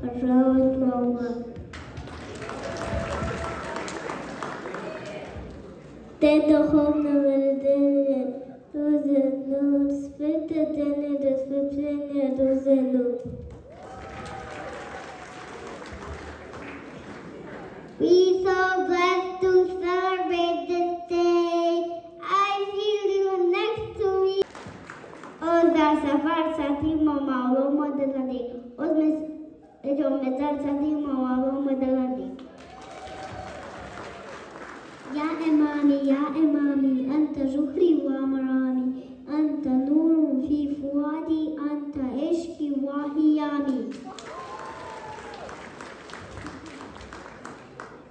Пожалуйте мама. День духовного рождения, Руза Нур, света день распределения Руза Нур. We so blessed to celebrate this day. I feel you next to me. در سفر سطحی ما معلوم دلنی سطحی ما معلوم دلنی. يا إمامي يا إمامي أنت جهري ومرامي، أنت نور في فؤادي، أنت عشقي وهيامي.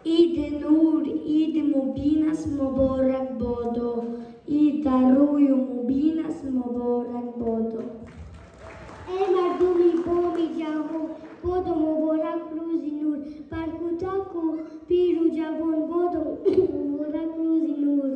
عید نور عید مبین است مبارک بادا، عید روی مبین است مبارک بادا. ای مردمی بام جهان باد و مبارک روز نور، بر کودک و پیر و جوان باد و مبارک روز نور.